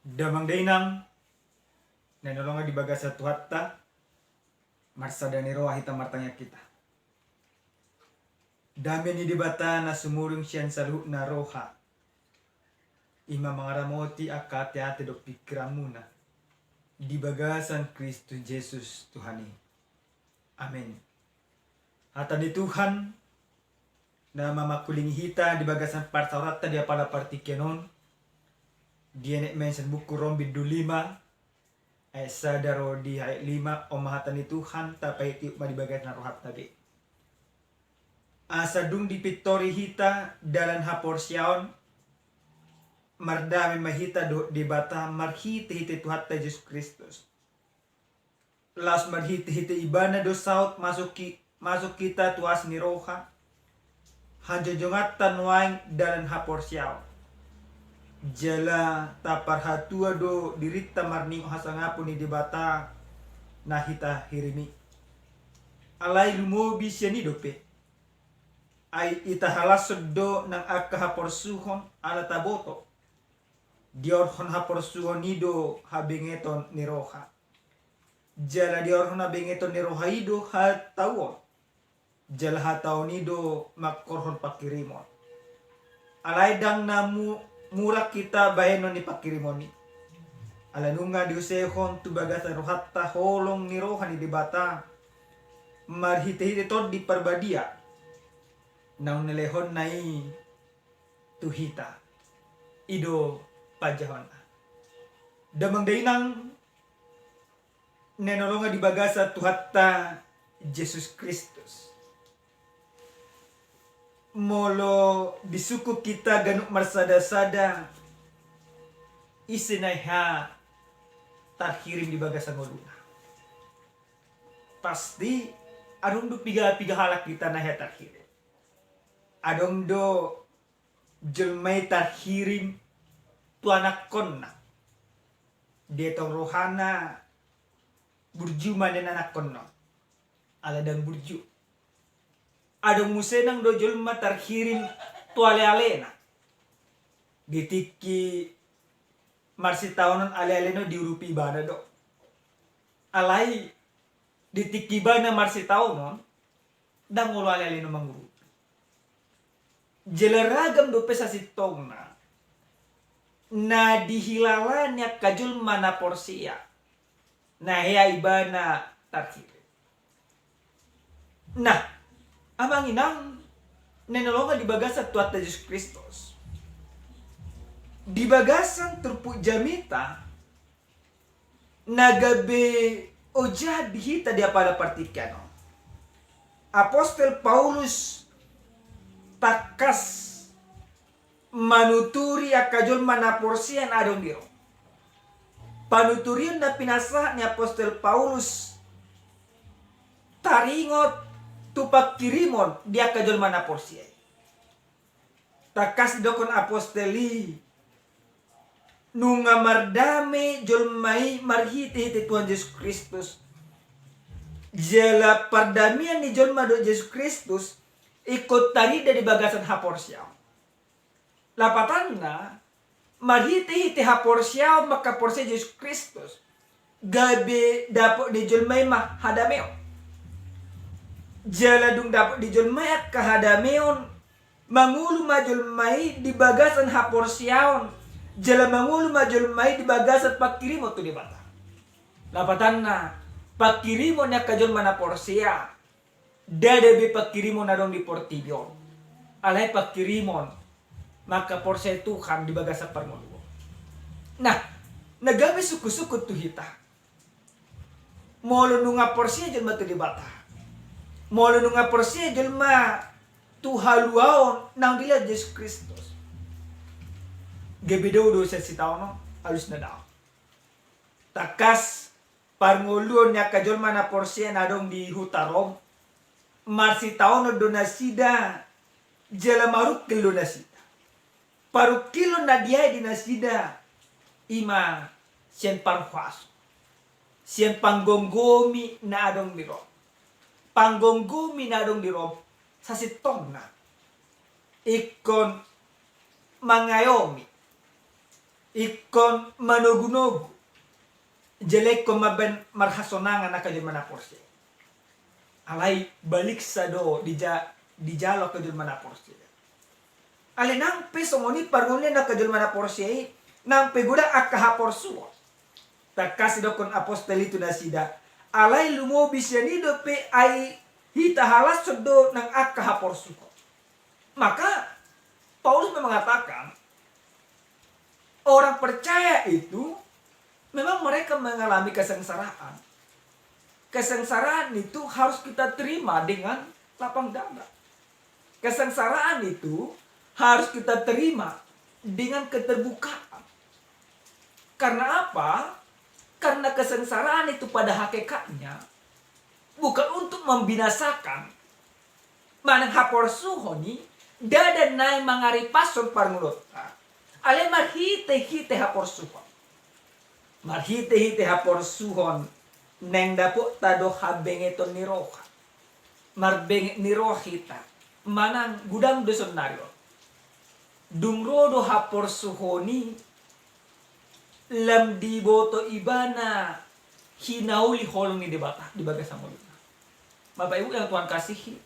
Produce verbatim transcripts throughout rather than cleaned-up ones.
Damang dainang na hinaholongan di bagasan Tuhanta, marsada ni roha hita martangiang hita. Dame ni Debata na sumurung sian saluhutna roha, i ma mangaramoti angka ateate dohot pingkiranmuna di bagasan Kristus Jesus Tuhan i. Amen. Hata ni Tuhan na mamangkulingi hita di bagasan parsaoranta di apala partingkian on, dienet ma sian buku Rom bindu lima ayat sada ro di ayat lima. On ma hata ni Tuhan, tapaihutihut ma di bagasan rohanta be. Asa dung dipintori hita dalan haporseaon, mardame ma hita dohot Debata marhitehite Tuhanta Jesus Kristus. Laos marhitehite Ibana do saut masuk hi-, masuk hita tu asi ni roha, hanjongjonganta nuaeng dalan haporseaon. Jala taparhatua do dirinta marningot hasangapon ni Debata na hita hirim i. Alai lumobi sian i dope. Ai itahalashon do nang angka haporsuhon ala taboto. Diorhon haporsuhon i do habengeton ni roha. Jala diorhon habengeton ni roha i do hatauon. Jala hataon i do mangkorhon pangkirimon. Alai ndang na mu-, murak hita bahenon ni pangkirimon i. Ala nunga diusehon tu bagasan rohanta holong ni roha ni Debata marhitehite Tondi Parbadia naung nilehonna i tu hita. I do panjahonna. Damang dainang na hinaholongan di bagasan Tuhanta Jesus Kristus. Molo disungkun hita ganup marsadasada, ise na hea tarhirim di bagasan ngoluna? Pasti adong do piga-piga halak hita na hea tarhirim. Adong do jolma i tarhirim tu anakkonna. Dietong rohana burju ma nian anakkonna on. Ala ndang burju. Adong muse nang do jolma tarhirim tu alealena. Di tingki marsitaonon alealena on diurupi ibana do. Alai di tingki ibana marsitaonon, ndang olo alealena on mangurupi. Jala ragam dope sasintongna na dihilala ni angka jolma na porsea na hea ibana tarhirim. Nah, amang inang na hinaholongan di bagasan Tuhanta Jesus Kristus, di bagasan turpuk jamita na gabe ojahan di hita di apala partingkian on, Apostel Paulus tangkas manuturi angka jolma na porsea na adong di Rom. Panuturion na pinasahat ni Apostel Paulus taringot tu pangkirimon di angka jolma na porsea i. Tangkas didokkon apostel i, nunga mardame jolma i marhitehite Tuhan Jesus Kristus. Jala pardamean ni jolma dohot Jesus Kristus ingkon tarida di bagasan haporseaon. Lapatanna, marhitehite haporseaon, mangkaporsea Jesus Kristus, gabe dapot ni jolma i ma hadameon. Jala dung dapot ni jolma i angka hadameon, mangolu ma jolma i di bagasan haporseaon, jala mangolu ma jolma i di bagasan pangkirimon tu Debata. Lapatanna, pangkirimon ni angka jolma na porsea, ndada be pangkirimon na adong di portibi on. Alai pangkirimon mangkaporseai Tuhan di bagasan parngoluon. Nah, na gabe sungkunsungkun tu hita. Molo nunga porsea jolma tu Debata, molo nunga porsea jolma tu haluaon naung dilehon Jesus Kristus, gabe dao do sian sitaonon? Alusna dao. Tangkas parngoluon ni angka jolma na porsea na adong di huta Rom, marsitaonon do nasida jala marungkil do nasida. Parungkilon na diae di nasida i ma sian parhuaso, sian panggomgomi na adong di Rom. Panggomgomi na adong di Rom sasintongna ingkon mangayomi ingkon manogunogu, jala ingkon mambaen marhasonangan angka jolma na porsea. Alai baliksa do dija-, dijalo angka jolma na porsea. Alai nang pe songon i parngoluon ni angka jolma na porsea i, nang pe godang angka haporsuhon. Tangkas didokkon apostel i tu nasida, alai lumobi sian i dope ai hita halashon do nang angka haporsuhon. Maka Paulus mengatakan, orang percaya itu memang mereka mengalami kesengsaraan. Kesengsaraan itu harus kita terima dengan lapang dada. Kesengsaraan itu harus kita terima dengan keterbukaan. Karena apa? Karena kesengsaraan itu pada hakikatnya bukan untuk membinasakan. Manang haporsuhon i ndada naeng mangaripashon parngoluonta, alai marhitehite haporsuhon. Marhitehite haporsuhon naeng dapotta do habengeton ni roha. Marbenget ni roha hita, manang godang do saonari on. Dung ro do haporsuhon i, lam diboto ibana hinauli holong ni Debata di bagasan ngoluna. Bapak Ibu yang Tuhan kasihi,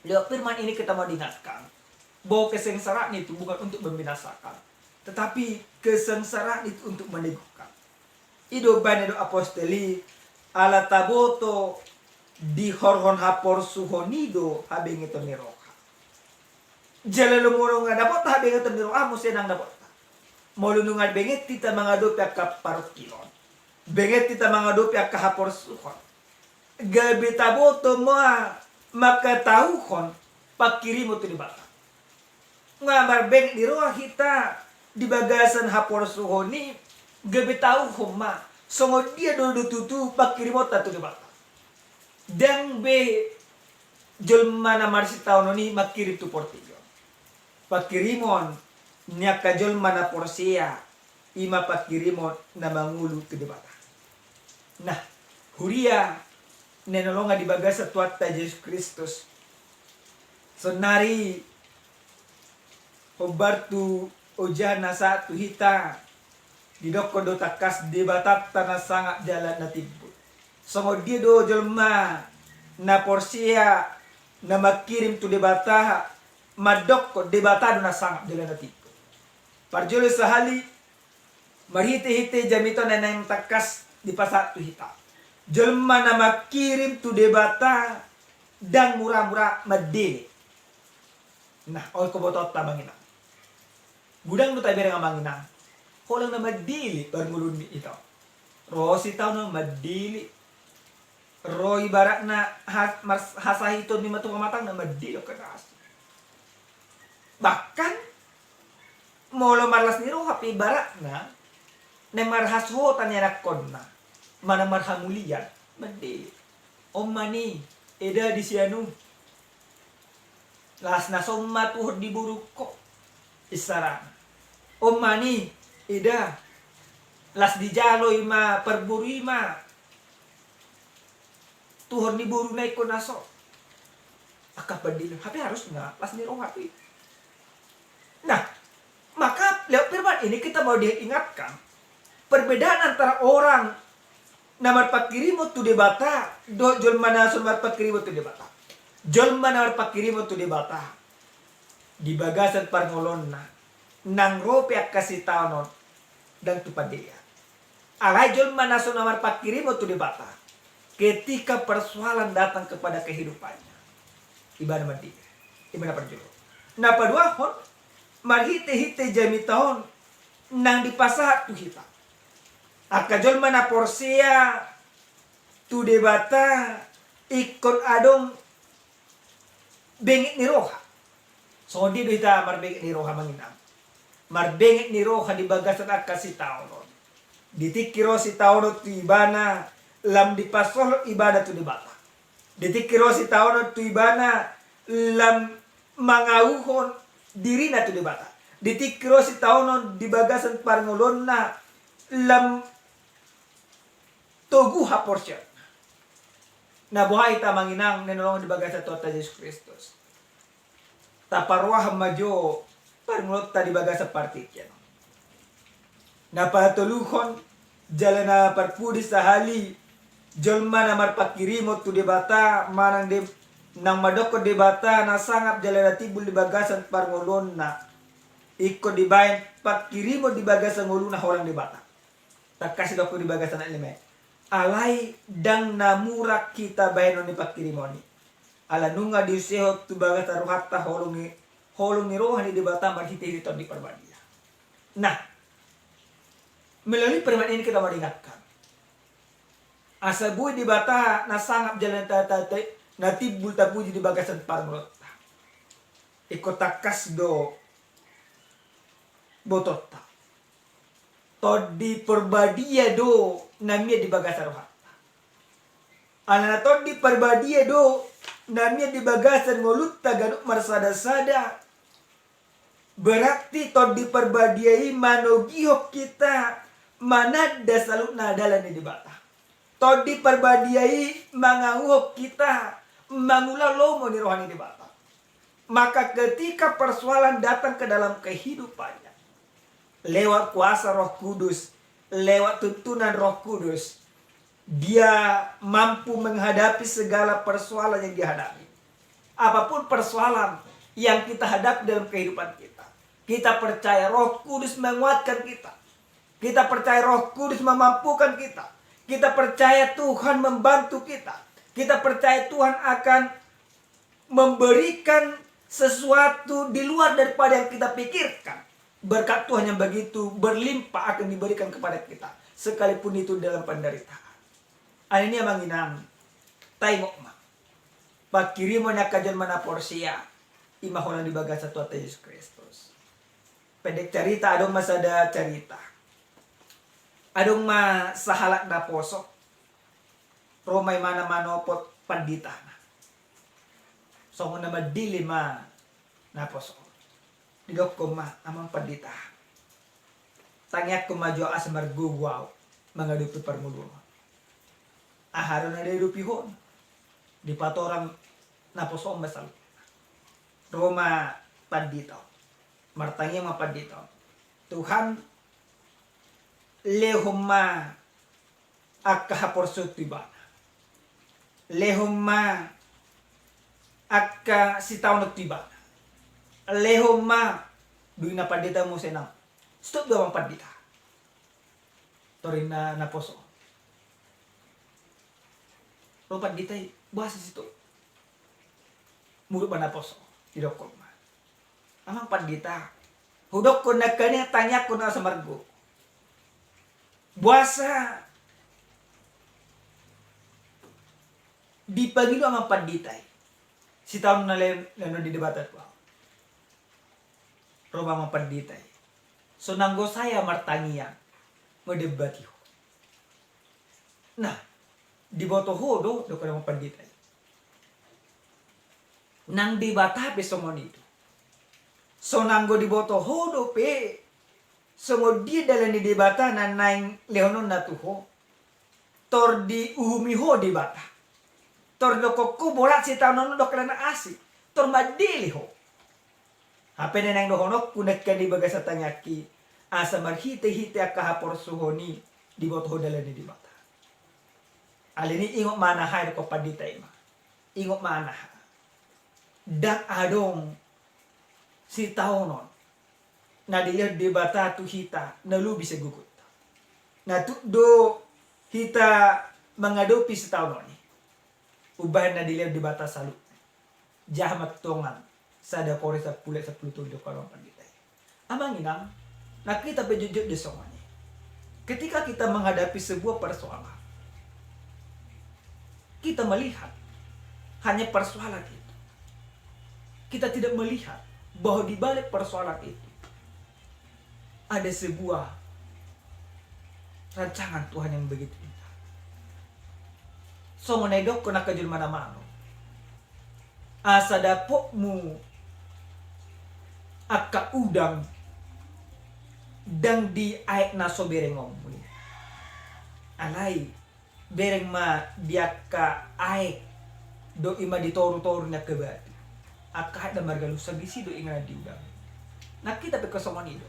lewat firman ini kita mau diingatkan bahwa kesengsaraan itu bukan untuk membinasakan, tetapi kesengsaraan itu untuk meneguhkan. I do umbahen na didok apostel i, ala taboto dihorhon haporsuhon i do habengeton ni roha. Jala molo nunga dapotta habengeton ni roha, muse nang dapotta. Molo nunga benget hita mangadopi angka parungkilon, benget hita mangadopi angka haporsuhon, gabe taboto ma mangkatahon panghirimon tu Debata. Nga marbenget ni roha hita di bagasan haporsuhon i, gabe tauhon ma songon dia do, do tutu panghirimonta tu Debata. Ndang be jolma na marsitaonon i manghirim tu portibi on. Panghirimon ni angka jolma na porsea, i ma panghirimon na mangolu tu Debata. Nah, huria na hinaholongan di bagasan Tuhanta Jesus Kristus, saonari hombar tu ojahan na sahat tu hita, didokkon do tangkas Debatanta na sangap jala na timbul. Songon dia do jolma na porsea na manghirim tu Debata, mandokkon Debata do na sangap jala na timbul. Parjolo sahali, marhitehite jamita on na naeng tangkas dipasahat tu hita, jolma na manghirim tu Debata ndang muramura mandele. Nah, olo huboto hita amang inang. Godang do tabereng amang inang, holan na mandele parngoluon ni hita on. Ro sitaonon mandele. Ro ibaratna ha-, mars-, hasahiton ni ma tu pamatangna mandele, oke, keras. Bahkan molo marlas ni roha pe ibaratna, naeng marhasohotan ianakhonna, manang marhamulian, mandele. On ma ni, eda, di sian on. Las na son ma tuhor ni borungkon, isarana. On ma ni, eda, las dijalo i ma parboru i ma tuhor ni boruna ingkon na son. Angka pandele, hape harusna las ni roha pe. Nah, maka lewat firman ini kita mau diingatkan perbedaan antara orang na marpanghirimon tu Debata dohot jolma na so marpanghirimon tu Debata. Jolma na marpanghirimon tu Debata di bagasan parngoluonna, nang ro pe angka sitaonon, ndang tu pandelean. Alai jolma na so na marpanghirimon tu Debata, ketika persoalan datang kepada kehidupannya, ibana mandele. Ibana parjolo. Na paduahon, marhitehite jamita on nang dipasahat tu hita, angka jolma na porsea tu Debata ingkon adong benget ni roha. Songon dia do hita marbenget ni roha, amang inang? Marbenget ni roha di bagasan angka sitaonon. Di tingki ro sitaonon tu ibana, lam dipasolhot ibana tu Debata. Di tingki ro sitaonon tu ibana, lam mangauhon dirina tu Debata. Di tingki ro sitaonon di bagasan parngoluonna, lam togu haporseaonna. Na boha hita, amang inang na hinaholongan di bagasan Tuhanta Jesus Kristus? Taparrohahon ma jo parngoluonta di bagasan partingkian on. Na patoluhon, jala na parpudi sahali, jolma na marpanghirimon tu Debata manang de, naung mandokkon Debata na sangap jala na timbul di bagasan parngoluonna, ingkon dibaen panghirimon di bagasan ngoluna holan Debata. Tangkas didokkon di bagasan ayat lima i, alai ndang na murang hita bahenon ni panghirimon i, ala nunga diusehon tu bagasan rohanta holong ni, holong ni roha ni Debata marhitehite Tondi Parbadia. Nah, melalui firman ini kita meringatkan asa boi Debata na sangap jala na ta-, ta-, ta-, na timbul tapuji di bagasan parngoluonta. Ingkon tangkas do botoonta. Tondi Parbadia do na mian di bagasan rohanta. Alana Tondi Parbadia do na mian di bagasan ngolunta ganup marsadasada. Berarti Tondi Parbadia i manogihon hita mananda saluhutna dalan ni Debata. Tondi Parbadia i mangahuhon hita mangula lomo ni roha ni Debata. Maka ketika persoalan datang ke dalam kehidupannya, lewat kuasa Roh Kudus, lewat tuntunan Roh Kudus, dia mampu menghadapi segala persoalan yang dihadapi. Apapun persoalan yang kita hadapi dalam kehidupan kita, kita percaya Roh Kudus menguatkan kita. Kita percaya Roh Kudus memampukan kita. Kita percaya Tuhan membantu kita. Kita percaya Tuhan akan memberikan sesuatu di luar daripada yang kita pikirkan. Berkat Tuhan yang begitu berlimpah akan diberikan kepada kita, sekalipun itu dalam penderitaan. Alani i, amang inang, taingot ma, panghirimon ni angka jolma na porsea i ma holan di bagasan Tuhanta Jesus Kristus. Pendek cerita, adong ma sada cerita. Adong ma sahalak naposo, ro ma imana manopot panditana. Songon na mandele ma naposo on. Didokkon ma, amang pandita, tangiangkon ma jo asa margogo ahu mangadopi parngoluon on. Aha do na diadopihon? Dipatorang naposo on ma saluhutna. Ro ma pandita on. Martangiang ma pandita on. Tuhan, lehon ma angka haporseaon tu ibana. Lehon ma angka sitaonon tu ibana. Lehon ma, dung i na pandita muse nang. Stop do amang pandita. Tor ninna naposo on. Ro pandita i, boasa stop? Muruk ma naposo on, didokkon ma. Amang pandita, hudokkon nangkin i tangiangkon asa margogo. Boasa dipangido amang pandita i sitaonon na le-, lehonon ni Debata tu ahu? Ro ma amang pandita i. So nanggo sae ahu martangiang, mandambati ho. Nah, diboto ho do, dokkon amang pandita i. Nang Debata pe songon i do. So nanggo diboto ho dope songon dia dalan ni Debata na naeng lehononna tu ho. Tor diuhumi ho Debata. Tor didokkon ho borat sitaonon on, dohot na asing. Tor mandele ho. Hape na naeng dohononku nangkin di bagasan tangiangki, asa marhitehite angka haporsuhon i diboto ho dalan ni Debata. Alani i, ingot ma anaha, didokkon pandita i ma. Ingot ma anaha. Ndang adong sitaonon na dilehon Debata tu hita na lobi sian gogonta. Na tuk do hita mangadopi sitaonon i umbahen na dilehon Debata saluhutna. Jaha ma tongan sada Korintus sampulu ayat sampulu tolu, didokkon amang pandita i. Amang inang, nang hita pe jotjot do songon i. Ketika kita menghadapi sebuah persoalan, kita melihat hanya persoalan itu. Kita tidak melihat bahwa di balik persoalan itu ada sebuah rancangan Tuhan yang begitu indah. Songon na didokkon angka jolma na malo, asa dapotmu angka udang ndang di aek na so berengonmu i. Alai bereng ma di angka aek, dohot i ma di torutoru ni angka batu. Angka aek na margalusan disi do inganan di udang. Nang hita pe songon i do.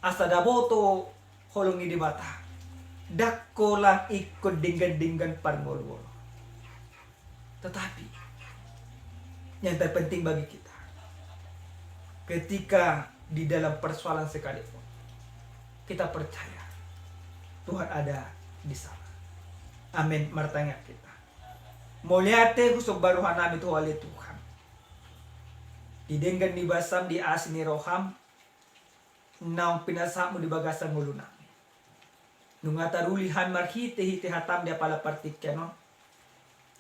Asa dapoton holong ni Debata, ndang holan ingkon denggan-denggan parngoluon. Tetapi yang terpenting bagi kita, ketika di dalam persoalan sekalipun, kita percaya Tuhan ada di sana. Amin. Martangiang hita. Mauliate husomba rohanami tu Ho ale Tuhan, di denggan ni basam, di asi ni roham, naung pinasahatmu di bagasan ngolunami. Nunga taruli hami marhite-hite hatam di apala partingkian on,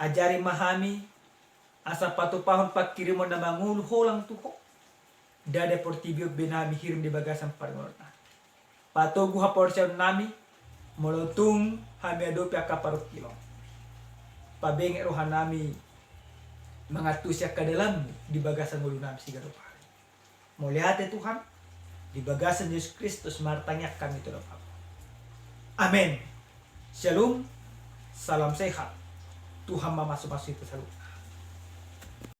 ajari ma hami asa patupahon panghirimon na mangolu holang tu Ho. Ndada portibi on be na hami hirim di bagasan parngoluonnami. Patogu haporseaonnami molo tung hami adopi angka parungkilon. Pabenget rohanami mangantusi angka dalanmu di bagasan ngolunami siganup ari. Mauliate Tuhan, di bagasan Jesus Kristus martangiang hami tu Ho. Amin. Shalom. Salam sehat. Tuhan mamasu-masu hita saluhutna.